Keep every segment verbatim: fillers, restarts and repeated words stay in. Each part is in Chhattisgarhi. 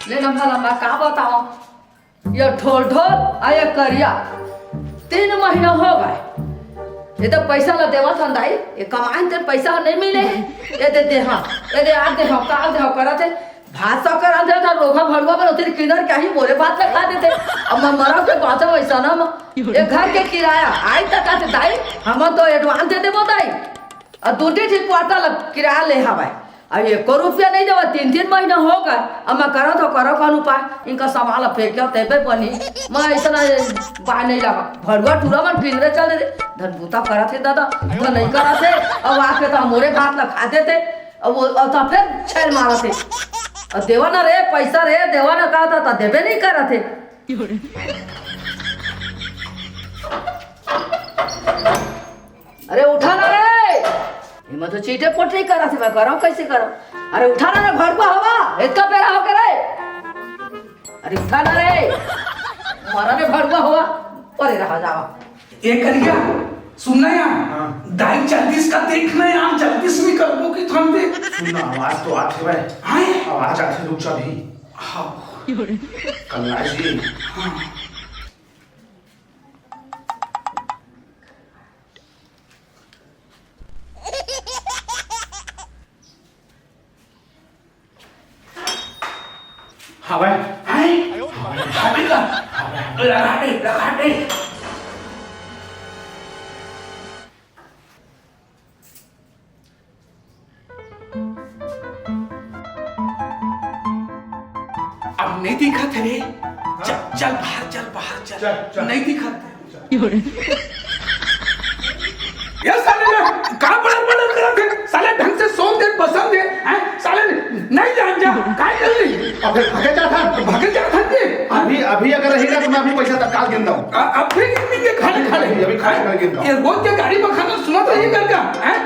ले लंबा लंबा का बताओ, ये ढोल ढोल आ ये करिया, तीन महीना हो गए। ये तो पैसा ला देवत हन दाई, ये कमाइन ते पैसा नहीं मिले। ये दे दे हाँ, ये दे आज दे हाँ, काल दे हाँ करत हे। भात साग कर आंदे था रोखा भड़ुआ पर उतरी किनर क्या ही मोरे भात ला खा देते। अब मैं मरा के बाचा वैसा ना मैं, ये घर के किराया आई तक आते दाई, हम तो एडवांस दे देबो दाई। और दूटी ठीक क्वार्टर ला किराया ले हवाए। अब एको रुपया नहीं देवा, तीन तीन महीना हो गए। अब मैं करत हो, करो कौन उपाय, इनका सामान ला फेंक के तेबे बनी। मैं ऐसा ना बाय नहीं लगा, भड़ुआ टूरा मन किनरे चल दे। धन बूता करत हे दादा, धन नहीं करत हे। अब आके तो मोरे भात ला खा देते। अब वो, अब तो फिर छेल मारत हे। अब देवा ना रे, पैसा रे, देवा ना कहा था, तो देबे नहीं करत हे। अरे उठा ना रे, ये मैं तो चीटे पोटरी करा से मैं करा कैसे करा। अरे उठा ना रे, भड़ुआ हवा, इतना बेरा हो के रे। अरे उठा ना रे, मारा रे भड़ुआ हवा, परे रहा जावा। ए करिया, सुनना यार, हाँ। दाई जल्दी इसका देखना यार, जल्दी से निकल वो कि थम दे। सुनना, आवाज तो आत हे भाई। हाँ? आवाज आत हे, रुक जा भी। हाँ। कल्ला जी। हाँ। हवे। हैं? हवे। लगा दे, लगा दे। अब नहीं दिखत हे रे। चल, चल बाहर, चल बाहर, चल। चल, चल। नहीं दिखत हे। ये साले ना का बड़र बड़र करत हे? साले ढंग से सोन दे, बसन दे, हैं? साले नहीं जान जा, काय कर ली? अबे भागे जात हन। भागे जात हन जी। अभी, अभी अगर रही ना तो मैं अभी पैसा तत्काल गिन दूं। अ-, अब फिर गिन देंगे खाली खाली। अभी खाली खाली गिन दूं। ये रोज के गाड़ी में खाना सुनत रही कर का, हैं?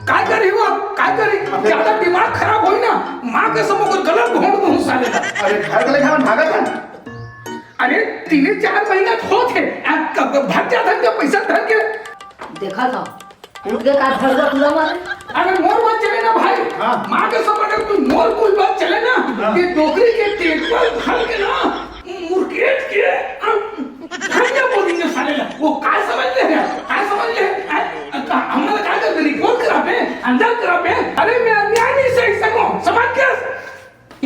काय करी हो? काय करी? अबे ज्यादा दिमाग खराब होई ना, माँ के सब ओकर गलत घोंट दूं साले का। अरे घर के लेखा भागत हन। अरे, तीने चार महीना तो होत हे, आ, कब भाग जात हन, जब पैसा धर के। देखा था, उठ के का भड़ुआ टूरा मारे। अरे, मोर बात चले ना भाई, हाँ। माँ के सब अगर तू मोर कोई बात चले ना, हाँ। ये डोकरी के टेटवा उठा के ना, मुरकेट के, आ, धनिया बोलेंगे साले ला। वो का समझ ले है? का समझ ले है? आ, का, हमला का कर दे? रिपोर्ट कराबे, अंदर कराबे। अरे, मैं अन्याय नहीं सही सकूं, समझ गया?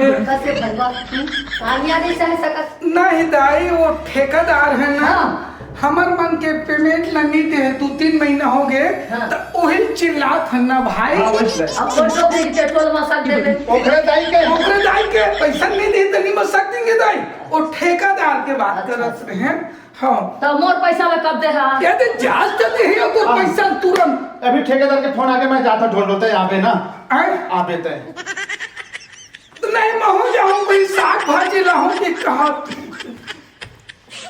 कसे भड़ुआ, हम्म? कामयाबी सह सकत। नहीं दाई, वो ठेकेदार है ना, हाँ। हमर मन के पेमेंट ला नहीं दे, दू तीन महीना हो गए, हाँ। त ओही चिल्लात हन ना भाई। हाँ, वही चिल्लात। अब फोटो भी पेट्रोल मसा देबे। ओकरे दाई के। ओकरे दाई के पैसा नहीं दे त नहीं मसा देंगे दाई। वो ठेकेदार के बात अच्छा। करत रहे। हाँ। त मोर पैसा ला कब दे हा? ये दे जांच तो दे ही ओकर हाँ। पैसा तुरंत। अभी ठेकेदार के फोन आके मैं जाता ढोल ढोलते यहाँ पे ना। आए? आप बेते। त नहीं, महूं जाहूं, कोई साग भाजी लाहूं कि कहा।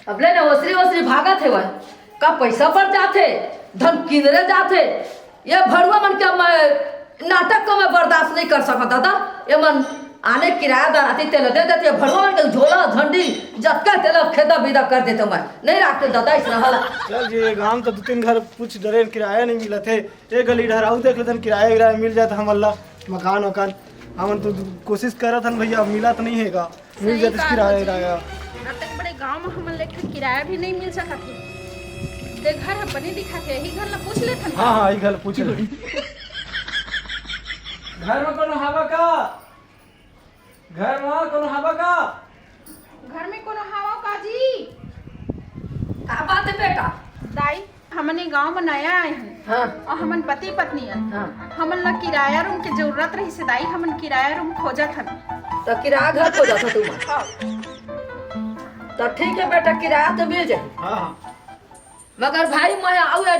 अब ले ना, ओसरी ओसरी भागत हे वह। का पैसा पर जाथे, धन किनरे जाथे। ये भड़ुआ मन के मैं नाटक को मैं बर्दाश्त नहीं कर सकत दादा। ये मन आने किरायादार आती तेला दे देते, ये भड़ुआ मन के झोला झंडी जतका तेला खेदा बिदा कर देते, मैं नहीं राखते दादा इस रहला। चल जी, ये गांव तो दो तीन घर पूछ डरे, किराया नहीं मिलत हे। ए गली डहर आऊ देख लेथन, किराया विराया मिल जात हमन ला मकान वकान। हमन तो कोशिश करत हन भैया, मिलत नहीं हे का? मिल सही जातिस कहा किराया जी। विराया। अतक बड़े गांव में हमन ला एक ठन किराया भी नहीं मिल सकत हे। ते घर ह बने दिखत हे, यही घर ला पूछ लेथन। हाँ, हाँ, यही घर ला पूछ ले। घर में कोनो हवा का? घर में कोनो हवा का? घर में कोनो हवा का जी? का बात हे बेटा? दाई, हमन ये गांव में नया आए हन। हाँ। अउ हमन पति पत्नी हन। हाँ। हमन ला किराया रूम के जरूरत रहिस हे दाई, हमन किराया रूम खोजत हन। त किराया घर खोजत हव तुमन? हाँ। त ठीक हे बेटा, किराया तो मिल जाही। हाँ, हाँ। मगर भाई, मैं अउ ये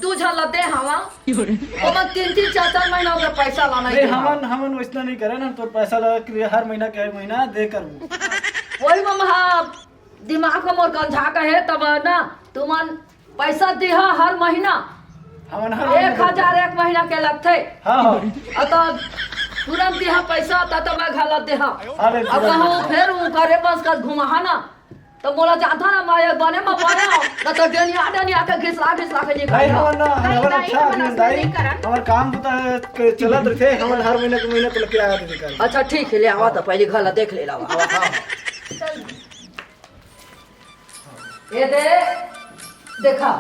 दू झन ला दे हवा। ओमन तीन तीन चार चार महीना ओकर पैसा ला नहीं नहीं, दे हवा। हमन, हमन वैसना नहीं करे ना, तोर पैसा ला के लिए हर महीना के हर महीना दे करबो। वही में महा दिमाग में मोर गंजा के हे, तब ना तुमन पैसा दिहा हर महीना। हमन हर महीना एक हजार एक महीना के लगथे। हाँ, हाँ। अ त तुरंत दिहा पैसा, त, त मैं घला देहा। अरे, अब तुरंत कहूँ देहा। फेर उ करे बस का घुमाहा ना। त मोला जानथा ना, मैं बने म पाया, न त डेनिया, डेनिया के घिसला, घिसला के निकाल नहीं, दे। हमर ना, नहीं, हमर नहीं, अच्छा हमन आदमी अइसने दाई, नहीं करन। हमर काम बुता के चलत रहिथे, हमन हर महीना के महीना तोला किराया दे देकर। अच्छा, ठीक हे, ले आवा त, पहली घर ला देख ले, लावा, आवा, आवा। चल। ये दे, देखा,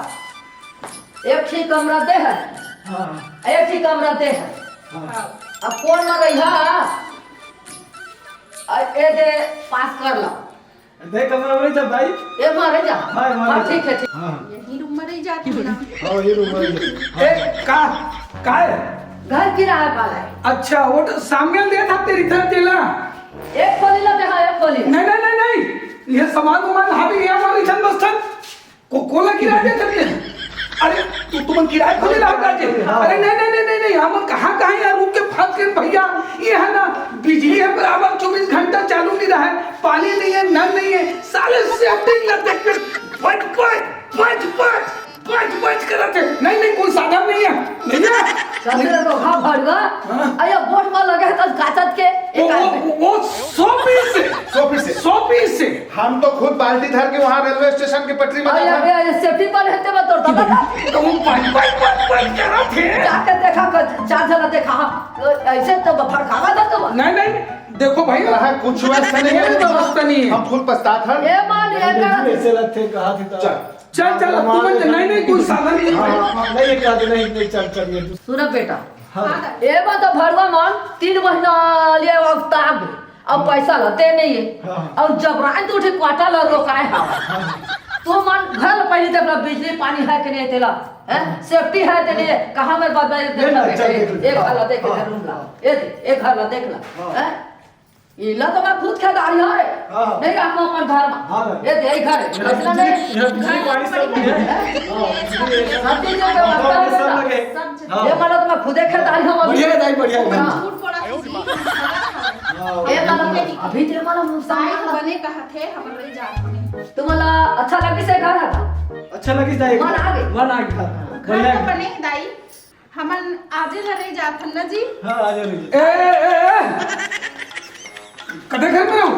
एक ही कमरा दे हे, हाँ। एक ही कमरा दे हे। हाँ। अब कोन म रहिहा? आ, ये दे, पास कर ला। दे कमरा में रह जा भाई। ए, मारे जा। हाँ, मारे हाँ, जा। ठीक है, ठीक। हाँ। यही रूम में रह जाती ना। हाँ, ये रूम में रह जा। ए, का, का है? घर किराया वाला है। अच्छा, वो तो सामने दे था तेरी तरह तेला। एक खोली ला देखा, एक खोली। नहीं, नहीं, नहीं, नहीं। ये सामान वामान हावी ये हमारी छन बस छन। को, कोला किराया दे सकते हैं? अरे, तू, तुमन किराया खोली ला करके? हाँ। अरे, नहीं, नहीं, नहीं, नहीं, नहीं, हमन कहाँ, कहाँ यार रुक के फंस गए भैया। ये है ना, बिजली है बराबर चौबीस घंटा चालू नहीं रहा है, पानी नहीं है, नल नहीं है, साले सेटिंग ला देख के बच, बच, बच, बच, बच, बच करत है। नहीं, नहीं, कोई साधन नहीं है भैया। चल रे रोहा भड़वा। हाँ। अरे, बोट में लगे है तो काचत के, वो, एक वो, आदमी। वो, वो सौ पीस है। सौ पीस है। सौ पीस है। हम तो खुद बाल्टी धर के वहाँ रेलवे स्टेशन के पटरी में अरे, जाता। अरे, अरे, सेफ्टी पर रहते बा तोर दादा का। तो वो पाँच, पाँच, पाँच, पाँच करा थे। जाके देखा, क-, चार जना देखा, हाँ। ऐसे तो भड़कावा था तुम। नहीं, नहीं, देखो भाई, रहा कुछ व्यवस्था नहीं है। कोई व्यवस्था नहीं है। हम खुद पछतात हन। ये मान, ये नहीं, करा नहीं, थे। ऐसे लगते कहा थे तो। चल। चल, चल, अब तुम नहीं, नहीं, कोई साधन नहीं हाँ, है। हाँ, नहीं, एक आध नहीं, नहीं, चल, चल, ये दूसरा। सुना बेटा, हाँ। ए बा तो भड़वा मन तीन महीना ले अवतार दे, अब हाँ। पैसा ला दे नहीं है। हाँ। और जब रात उठे क्वार्टर ला रोकाए हा। हाँ। तो मन घर ला पहले देख ला, बिजली पानी है कि नहीं तेला, हैं? हाँ। सेफ्टी है तेरे, कहाँ में बाबा ये देख नहीं, ला नहीं, बेटा, चल, देख ले। एक घर ला देख ले, हाँ। रूम ला, ये देख, एक घर ला देख ला, हाँ। हैं? इला तो मैं खुद खेदारी हूँ रे। हाँ। नहीं रखो अपन घर में। हाँ, हाँ। ये दे घर है। यहाँ ऐसा बिजली, नहीं। यहाँ बिजली पानी सब लगे। हैं? हाँ, बिजली है। सब चीज की व्यवस्था हाँ, है सब बेटा। लगे। सब चीज। हाँ। ये मतलब मैं खुदे खेदारी हूँ अभी। बढ़िया है दाई, बढ़िया है। हाँ। झूठ बोला किसी ने। हाँ। ये मतलब अभी तो मतलब नुकसान साइड है। बने कहा थे, हम लोग जात में। तुम्हाला अच्छा लगे से घर है? अच्छा लगे दाई। मन आ गई। मन आ गया। घर बढ़िया तो है। बने दाई। हमन आजे ल रह जाथन ना जी। हाँ, आजे रह जाथन। ए, ए, ए, ए! कते घर में हो?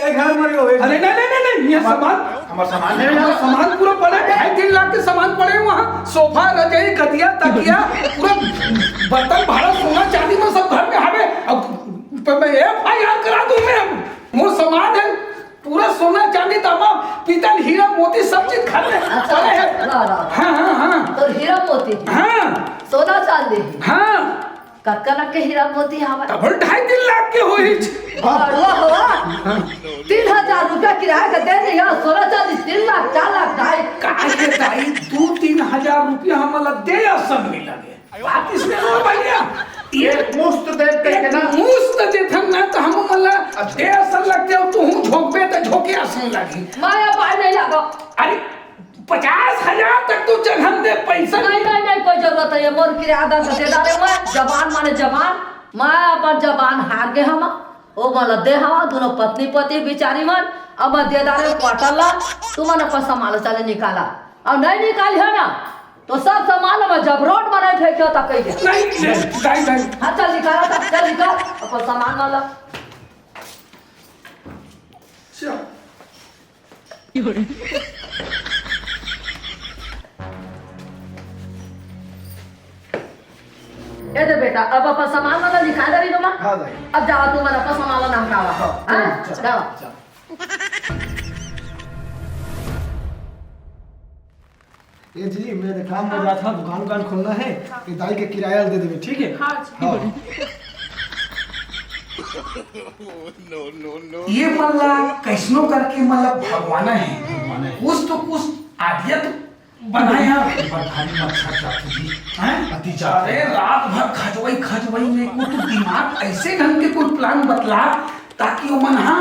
ए, घर में हो, ए। अरे, नहीं, नहीं, नहीं, नहीं, ये हमार, सामान, हमार सामान है हमार यार। सामान पूरा पड़ा है, ढाई तीन लाख के सामान पड़े हैं वहाँ। सोफा, रजाई, गदिया, तकिया, पूरा बर्तन, भाड़ा, सोना, चांदी में सब घर में हावे। अब तो मैं एफ आई आर करा दूँ मैं अब। वो सामान है, पूरा सोना चांदी तांबा पीतल हीरा मोती सब चीज घर में पड़े है। वाह, वाह, वाह। हाँ, हाँ, हाँ। तो हीरा मोती। हाँ। सोना चांदी। हाँ। कतका लाख के हीरा मोती हवय? तब ढाई तीन लाख के होही। वाह, वाह, वाह। हाँ। तीन हजार रुपया किराया का दे रही है, सोना चांदी तीन लाख, चार लाख, ढाई। काहे दाई, दू तीन हजार रुपया हमला दे असन मिला गे। बात इसमें और भैया, ये एक मुश्त दे के एक ना। मुश्त देथन ना तो हम मतलब अच्छा। दे असन लगते हो, तू हूँ झोंकबे तो झोंके असन लगी। माया पाए नहीं लगा। अरे, पचास हजार तक तो जगह दे पैसा। नहीं, नहीं, नहीं, कोई जरूरत नहीं है। मोर किराया दे डारे मैं, जबान माने जबान, मैं अपन जबान हार गे हमा। ओ मन दे हवा, दोनों पत्नी पति बिचारी मन, अब मैं दे डारे क्वार्टर ला, तुमन अपन सामान चाले निकाला। अब नहीं निकाली है ना, तो सब सामान अब जब रोड में नहीं फेंकियो तब कही दे। नहीं, नहीं, नहीं, नहीं। हाँ, चल निकाला था, चल निकाल, अपन सामान वाला। चल। ए दे बेटा, अब अपन सामान वाला निकाल दे रही हो माँ। हाँ, भाई। अब जाओ, तुम अपन सामान वाला नाम का आवा। हाँ, हाँ, चल, जाओ। चल। ए जी, मैं देख काम में जात हूँ, दुकान उकान खोलना है, हाँ। ये दाई के किराया दे देवे, ठीक है? हाँ, अच्छा। हाँ। ये मन ला कैसनो करके मतलब भगवाना है, कुछ तो कुछ आइडिया तो बनाए यार। एक बार भारी मच्छर चाटू जी, हैं? अति चाटू। अरे रात भर खजवई खजवई में वो तो दिमाग ऐसे ढंग के कोई प्लान बतला ताकि वो मन हाँ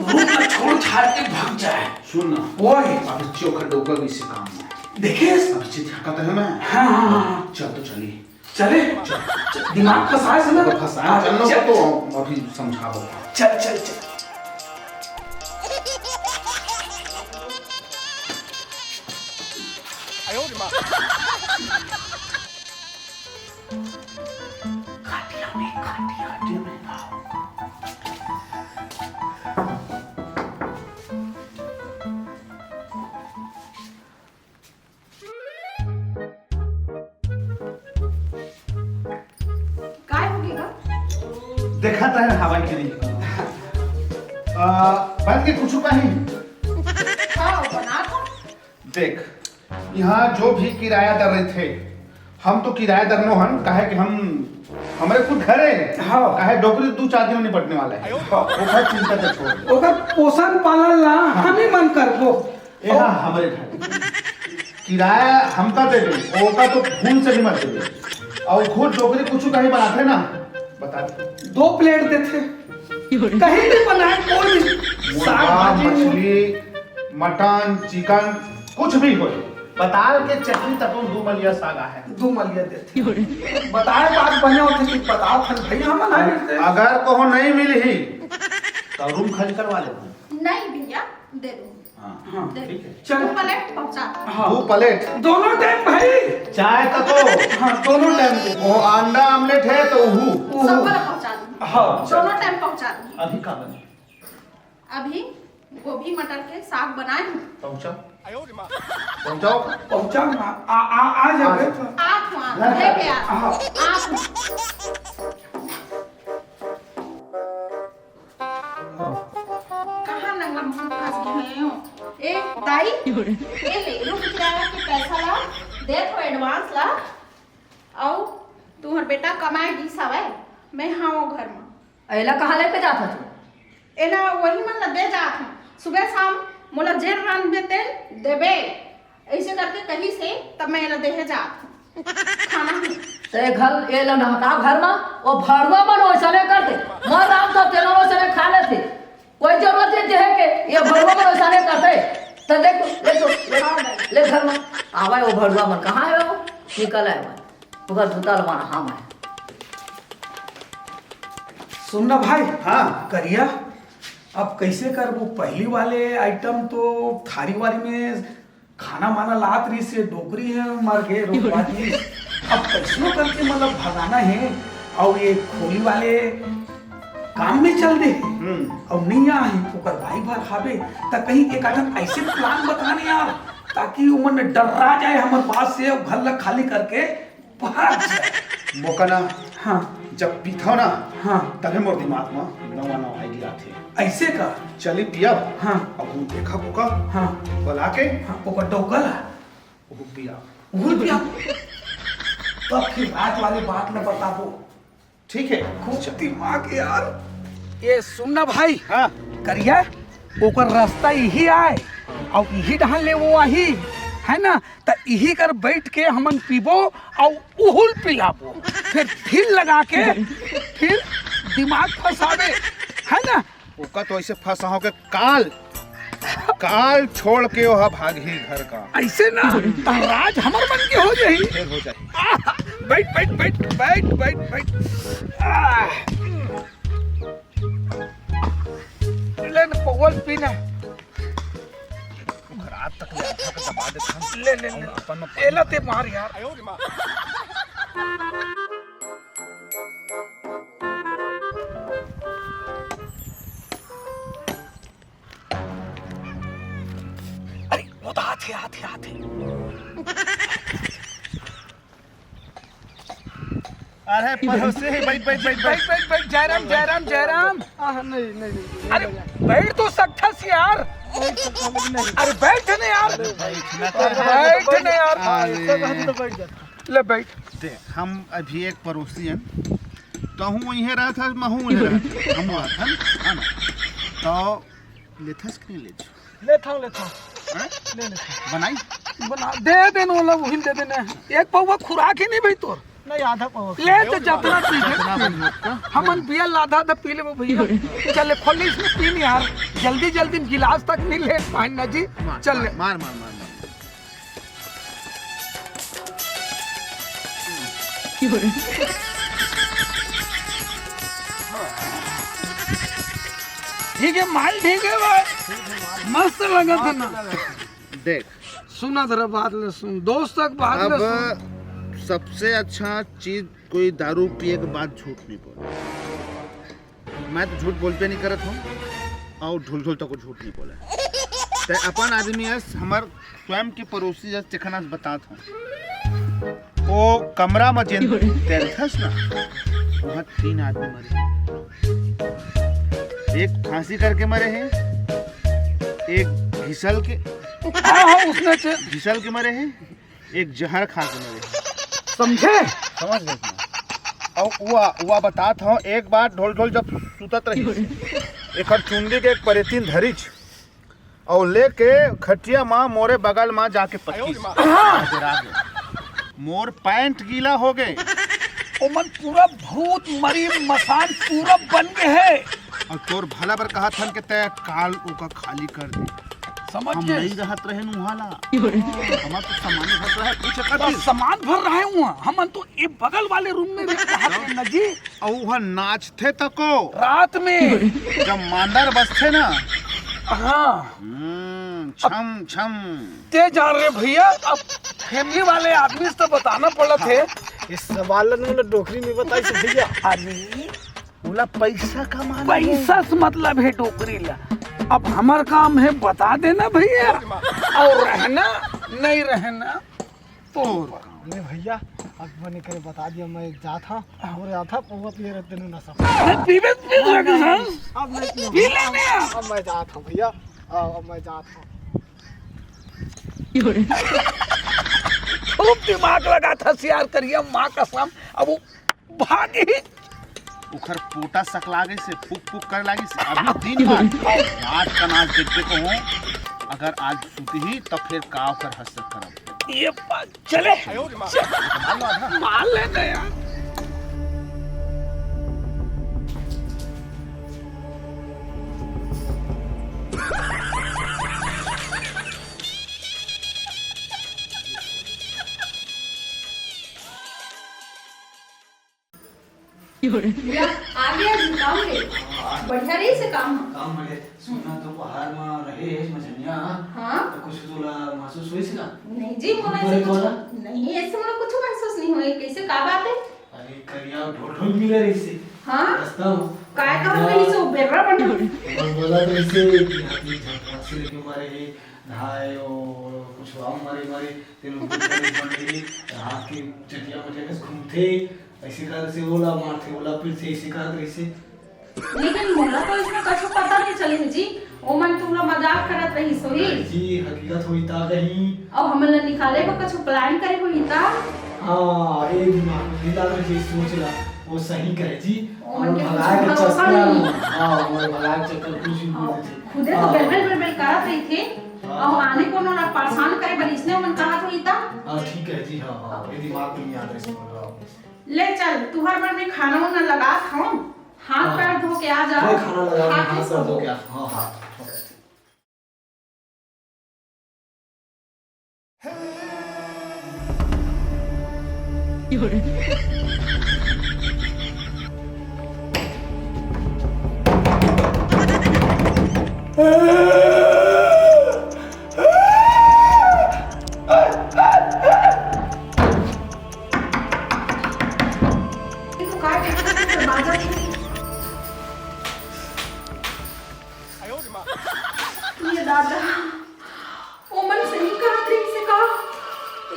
रूम में छोड़ छाड़ के भाग जाए। सुन ना। ओए। अभी चोखा डोका भी से काम है। देखिस? अभी से थकत है मैं। हाँ, हाँ, हाँ, हाँ। चल तो चली। चले? चल, चल, दिमाग फंसाए से ना। तो फंसाए, हाँ, चल ना चल। तो अभी समझा दो। चल, चल, चल। खाटिया में, खाटिया, खाटिया में। हाँ। देखत रहे हवा के नहीं। आ, बैठ के कुछ कही। हाँ, बना तो। देख, यहाँ जो भी किराया दर रहिथे, हम तो किराया दर नो हन, काहे कि हम, हमरे खुद घरे हे। हाँ। काहे डोकरी दू चार दिन में निपटने वाला है। हाँ। ओकर चिंता तो छोड़ दे। ओकर पोषण पालन ला हाँ। हम ही मन करबो। ए हाँ, हमरे घर। किराया हमका दे दे, ओका तो भूल से भी मत दे दे। और खुद डोकरी कुछ कहीं बनाते ना, बता दे। दो प्लेट देथे, कहीं भी बनाए, कोई भी साग मुर्गा, भाजी, मछली, मटन, चिकन, कुछ भी हो, पताल के चटनी तक दू मलिया साग आहे। दू मलिया देथे। बताए बात बने होथे कि बताओ खन भैया हम ना मिलते। अगर कहो नहीं मिलही, तो रूम खाली करवा लेते। नहीं भैया, दे दो। हाँ, हाँ। दे ठीक है। दो। चलो। प्लेट पहुंचा दो। हाँ। दो प्लेट। दोनों टाइम भाई। चाय तको। हाँ, दोनों टाइम दे। वो अंडा आमलेट है तो उहू। उहू। सब वाला पहुंचा दो। हाँ। दोनों टाइम पहुंचा दो। अभी का बने? अभी गोभी मटर के साग बनाए हूँ। पहुंचा। पहुंचाओ। पहुंचा ना। आ, आ, आ जाओ। आ जाओ। आप वहाँ घर लेके का। आ। हाँ। आप। कहाँ नंगा मुंह फंस गए हो? ए, दाई, ए ले, रूम किराया के पैसा ला, दे तो एडवांस ला, अउ तुम्हर बेटा कमाए गिस हवय, मैं हवं घर म। एला कहाँ लेके जात हस? एला वही मन ला दे जात हूँ, सुबह शाम मोला जेन रांधबे तेन देबे। ऐसे करके कही से तब मैं एला देहे जात हूँ। खाना ही। ते घल एला नहका घर मा, वो भड़ुआ मन वैसने करथे। मर राम तो तेनो वैसने खा लेथे। कोई जरूरत नहीं देहे के, ये भड़ुआ मन वैसने करथे। तो देख, ले तो, ले, ले घर मा। आवे वो भड़ुआ मन, कहाँ है वो? निकल आए मन। ओकर जूता लवाना हम है। सुन ना भाई। हाँ। करिया, अब कैसे करबो? पहली वाले आइटम तो थारी वारी में खाना माना लात रहिस हे, डोकरी हे, मर गे, रोकवा दिस। अब कैसनो करके मतलब भगाना हे, अउ ये खोली वाले काम में चल दे। हम्म। अउ नहीं आही, ओकर भाई भर खाबे, त कहीं एक आध ऐसे प्लान बताने यार, ताकि ओमन डर्रा जाए हमर बात से, अउ घर ला खाली करके भाग जाए। मोका ना, हाँ। जब पीथव ना, हाँ। तभे मोर दिमाग म नवा नवा आइडिया आथे। ऐसे का? चली पियब। हाँ। अब वो देखा ओका, हाँ। बला के, हाँ, ओकर डौका ला। वो पिया। वो पिया। तब फिर राज वाली बात न बताबो। ठीक है। खूब दिमाग यार। ये सुन ना भाई। हाँ। करिया, ओकर रास्ता यही आए, अउ यही डहान ले वो आही, है ना? त इही कर बैठ के हमन पीबो अउ उहुल पिलाबो, फिर ढील लगा के फिर दिमाग फंसाबे, है ना? ओका तो ऐसे फंसाओ के काल, काल छोड़ के ओहा भागही घर का। ऐसे ना, त राज हमर मन के हो जाही। फिर हो जाए। आह, बैठ, बैठ, बैठ। आह। ले न, पौवा ल पी ना। ओकर आज तक ले आधा के दबा देत हन। ले, ले, ले। अपन में एला ते मार यार। अरे, वो तो हाथ है, हाथ है, हाथ है। अरे पड़ोसी, बैठ, बैठ, बैठ, बैठ। बैठ, बैठ, बैठ, जयराम, जयराम, जयराम। आह, नहीं, नहीं, नहीं, नहीं, अरे, नहीं, बैठ तो सकथस यार। बैठ सकथस, नहीं। अरे, बैठ ना यार। अरे, बैठ ना। अरे, बैठ ना यार। हाँ, अरे। इसका कहा तो बैठ जा। ले, बैठ। देख, हम अभी एक पड़ोसी हैं, तहूँ इहें रहत हस, महूँ इहें रहत हन, हमहूँ रहत हन, है ना? तो लेथस कि नहीं लेथस? लेथंव, लेथंव। हैं? ले लेथंव। बनाई? बना, दे दे न, ओला उहिल दे दे न। एक पौवा खुराक ही नहीं भाई तोर। नहीं, आधा पौवा। ले तो जतना पी ले। जतना बन मोटका। हमन बियर ला आधा आधा पी लेबो भैया। चल ले, खोल ले इसमें, पी नहीं यार। जल्दी जल्दी में गिलास तक नहीं ले पाए ना जी। मार, चल ले। मार, मार, मार, मार, मार। ठीक है, माल ठीक है भाई, मस्त लगत है ना। देख, सुना जरा बात ले सुन, दोस्त तक बात ले सुन। अब सबसे अच्छा चीज, कोई दारू पिए के बाद झूठ नहीं बोले। मैं तो झूठ बोलबे नहीं करत हूँ, और ढुलझुल तको झूठ नहीं बोले। ते अपन आदमी अस, हमर स्वयं के पड़ोसी जस, तेखन अस बतात हूँ। ओ कमरा में जेन तेलथस ना, वहाँ तीन आदमी मरे। एक फांसी करके मरे हैं, एक घिसल के, हाँ, हाँ, उसने चे- घिसल के मरे हैं, एक जहर खा के मरे हैं। समझे? समझ गए तुम? और वो, वो बतात हूँ, एक बार ढोल ढोल जब सुतत रही, एकर चुंदी के एक परेतिन धरिच, अउ लेके खटिया मा मोरे बगल मा जाके पटकिस। हाँ। मोर पैंट गीला हो गए। ओमन पूरा भूत मरी मसान पूरा बन गए है। अउ तोर भला बर कहत हन के तै काल ओका खाली कर दे। समझ हम गए? नहीं रहत रहे नुहाला। हमार तो सामान भर रहा है, कुछ कर बस दे। सामान भर रहे हुआ, हमन तो ये बगल वाले रूम में भी रहत रहे ना जी। अउ वह नाचथे तको। रात में। जब मांदर बसथे ना। हाँ। हम्म, छम छम। ते जान रहे भैया, अब फैमिली वाले आदमी से तो बताना पड़त है। इस सवाल ला मोला डोकरी में बताई से भैया। अरे, बोला पैसा कमाना है। पैसा से मतलब है डोकरी ला। अब हमार काम है बता देना भैया, और रहना नहीं रहना तोर काम। अरे भैया, अब मैंने करे बता दिया, मैं जात हूँ। मोर जात हूँ, पौवा पिए रहते नु नशा। अरे पीबे, पी रहे हैं। अब नहीं पीऊँ। पी लेने हैं। अब मैं जात हूँ भैया, अब, अब मैं जात हूँ। खूब दिमाग लगा था सियार करिया, माँ कसम। अब वो भागी। उखर पोटा सकला गइसे, पुक पुक करे लागिसे। अभी दिन भर नाच का नाच देखबे कहूँ। अगर आज सुतही, तब फिर का ओकर हसरत करब। ये बात चले। मार लो आधा। मार लेते यार। या, आ गया जी काम पे। बढ़िया रहिसे काम। काम बढ़िया। सुनना, दोपहर में रहे मझनिया। हाँ। तो कुछ तोला महसूस होइसे का? नहीं जी, मोला ऐसे कुछ नहीं, ऐसे मोला कुछ महसूस नहीं होए। कैसे, का बात है? अरे, करिया ढोल ढोल मिले रहिसे। हाँ? रास्ता में। काय कहत रहिसे, वो बेर्रा बन। वो बोलत रहिसे कि हाथी झटका से लेके मारे हे, धाय, ओ, कुछ आम मारे मारे, तेन ऊपर चढ़े बन रही, हाथ के चटिया मटिया कस घूमथे, ऐसे कहत रहिसे, ओला मारथे, ओला पीटथे, ऐसे कहत रहिसे। लेकिन मोला तो इसमें कछु पता नहीं चलिस जी, ओमन तुमला मजाक करत रहिस होही। जी, हकीकत होही ता कहीं। अउ हमन ला निकाले बर कछु plan करे होही ता। हाँ, ए दिमाग में भी डाल रही सोच ला, वो सही कहे जी। ओमन के कुछ भगाए के भरोसा चक्कर नहीं। हाँ, ओमन भगाए के चक्कर कुछ भी बोल देथे। खुदे तो हाँ। बेलबेल बेलबेल करत रहिथे, हाँ। अउ आने कोनो ला परेशान करे बर इसने ओमन कहत होही ता। हाँ, ठीक है जी, हाँ, हाँ, ये दिमाग में नहीं आता इसको, हाँ। ले चल, तुहर बर मैं खाना उना लगात हूँ। हाथ हाँ। पैर धो के आ जा। मैं खाना लगा, खा के हाथ पैर धो सोओ। के आ, हाँ, हाँ। ये तो काय देखत हे दरवाजा के? ये दादा, ओमन सही कहत रहिसे का?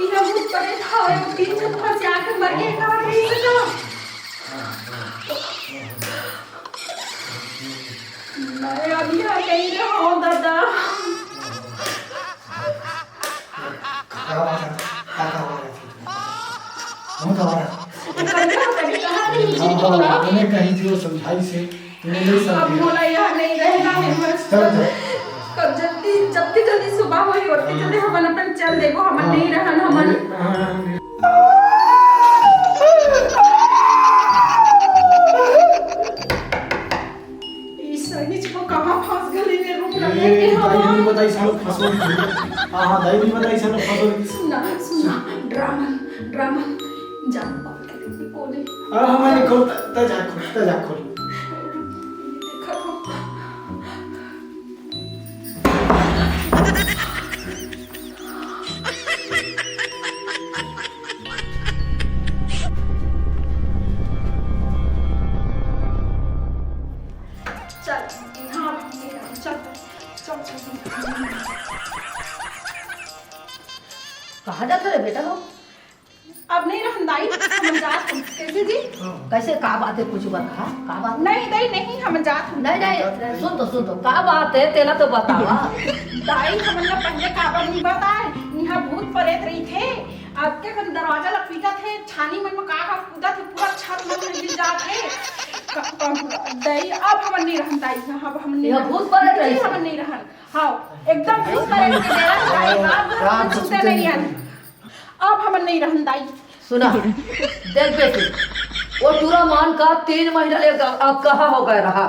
इहाँ भूत परेत हवे, वो तीन झन फंसिया के मर गे कहत रहिसे का? मैं अब इहाँ नहीं रहूँ दादा। का बात है? का, का बात है? बहुत आवारा। कभी कहा नहीं, हाँ, हाँ, मैंने कही थी, वो समझाइसे, तूने नहीं अब समझी। मोला यहाँ नहीं रहना है बस। चल, चल। कब जल्दी, जल्दी, जल्दी सुबह होई, ओतनी जल्दी हमन अपन चल देबो, हमन हाँ। नहीं रहन, हमन। हाँ, हाँ, हाँ। ई सही को कहाँ फंस गली में रुक लगे ए, के दाई हवा। नहीं बताई सालो फंसो। हाँ, हाँ, दाई नहीं बताई सालो फंसो। सुना, सुना, ड्रामा, ड्रामा। जान पाओ के देखी कोने। हाँ, हाँ, मैंने खोल, त, त जा खोल, त जा खोल। देखा तो। चल, यहाँ, चल, चल, चल, चल। कहाँ जात रे बेटा हो? अब नहीं रहन दाई, हमन कैसे जी? कैसे, का बात है? कुछ बात कहा, का बात? नहीं दाई, नहीं, हम जात हन। नहीं, नहीं, सुन तो, सुन तो, का बात है, तेला तो बतावा। दाई, हमन ला पहले काबर नहीं बताए, यहाँ भूत परेत रहिथे, अतके कन दरवाजा ला पीटत हे, छानी मन में का का कूदत हे, पूरा छत मन में गिर जात हे। क-, क-, दाई, अब हमन नहीं रहन दाई, यहाँ अब हमन नहीं यहाँ रहन। भूत परेत जी, रहिथे। हमन नहीं रहन। हाँ, एकदम भूत परेत के डेरा हे दाई, बाप रे, राम हमन सुनते नहीं हन। अब हमन नहीं रहन दाई। सुना, देख बेटी, वो टूरा मान का तीन महीना ले ग-, अब कहाँ हो गए रहा,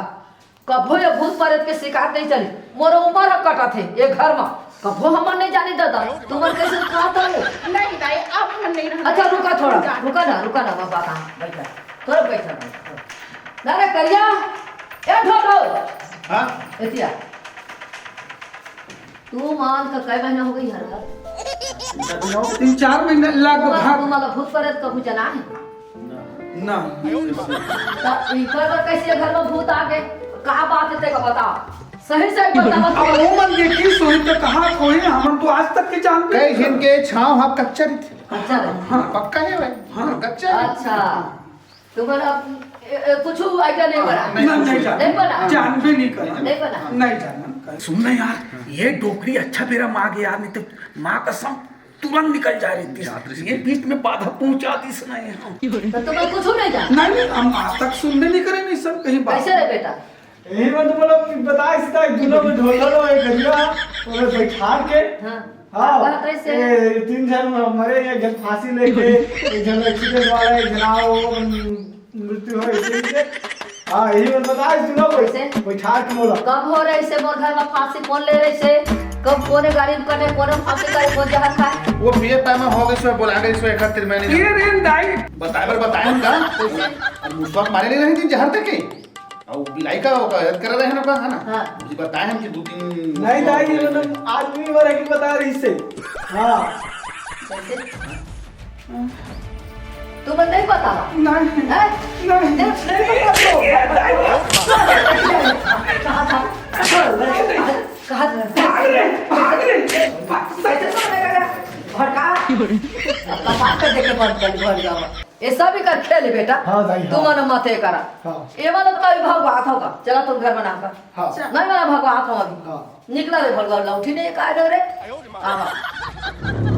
कभो ये भूत परेत के शिकायत नहीं चली। मोर उम्र ह कटत हे ये घर मा, कभो हमन नहीं जानी दादा, तुमन कैसे कहा था वो? नहीं दाई, अब हमन नहीं रहन। अच्छा, रुका थोड़ा, रुका ना, रुका ना बाबा, कहाँ बैठा, थोड़ा बैठा, बैठा। ना रे करिया, ए ढोढो। हाँ? एतिया। तू मान का कई महीना हो गई हर घर? तीन चार महीना लग तुम्हारा, भर। तुम्हारा भूत परेत कभू जना है? ना। तो इनकर बर कैसे घर में भूत आ गए? का बात है तेका बता, सही सही बता, बता। अब वो मन देखी सोई तो कहा कोई, हमन तो आज तक के जानबे कई नहीं झिन करन। के छांव हा कच्चा रहिथे। अच्छा रहे। हाँ। पक्का है भाई। हाँ। कच्चा है। अच्छा। तुम्हारा, ए, ए, कुछ idea नहीं बना? हाँ, नहीं, नहीं जान-, नहीं बना? जानबे नहीं करन। नहीं बना? नहीं जानन। सुन ना यार, ये डोकरी अच्छा बेरा मा आ गया यार, नहीं तो माँ कसम तुरंत निकल जा रही थी। ये बीच में बाधा पहुंचा दी इसने। तो तुम्हें कुछ नहीं जाना? नहीं, नहीं, हम आज तक सुनबे नहीं करे, नहीं सब कहीं बात। कैसे रे बेटा? यही मन तो बोला, बताए सीधा, एक दूनो में ढोल ढोल, एक गरिया, ओमे बैठार के। हाँ। हाँ, बात ऐसे। ए, तीन झन मरे, एक झन फांसी लेके, एक झन accident वाला, एक झन आओ, अपन मृत्यु हो, ऐसे ही के। हाँ, यही मन बताए दूनो को। कैसे? बैठार के बोला। कब हो रहे से मोर घर में फांसी कौन ले रहे से? कब कोने गाड़ी में कटे, कोने फांसी करे, कौन जहर खाए? वो पिए पाए में हो गए, सो बोला गए, सो एक खातिर मैंने ये रे दाई। बताए बर बताए हम का? कैसे? अब मुसवा मारे नहीं रहे थे जहर तक के। अउ बिलाई का ओकर याद करे रहे ना का, है ना? हाँ। जी बताए हम कि दू तीन नहीं दाई, ये मतलब आदमी वाला की बता रही से। हाँ। कैसे? तुमन नहीं पता? नहीं। हैं? नहीं। नहीं, नहीं पता तो। कहा था? कहा था? भाग रे, भाग रे, भाग। कैसे तो नहीं लगा? भड़का? अब बात कर देखे बंद कर, भर जाओ। ये सब ही कर खेल बेटा। हाँ, दाई, हाँ। तुमन मत ये करा। हाँ। ये वाला तो कभी भगवात होगा। चला तुम घर बना कर। हाँ। नहीं बना भगवात हो अभी। हाँ। निकला रे भगवान लौठी नहीं कहा रे। हाँ।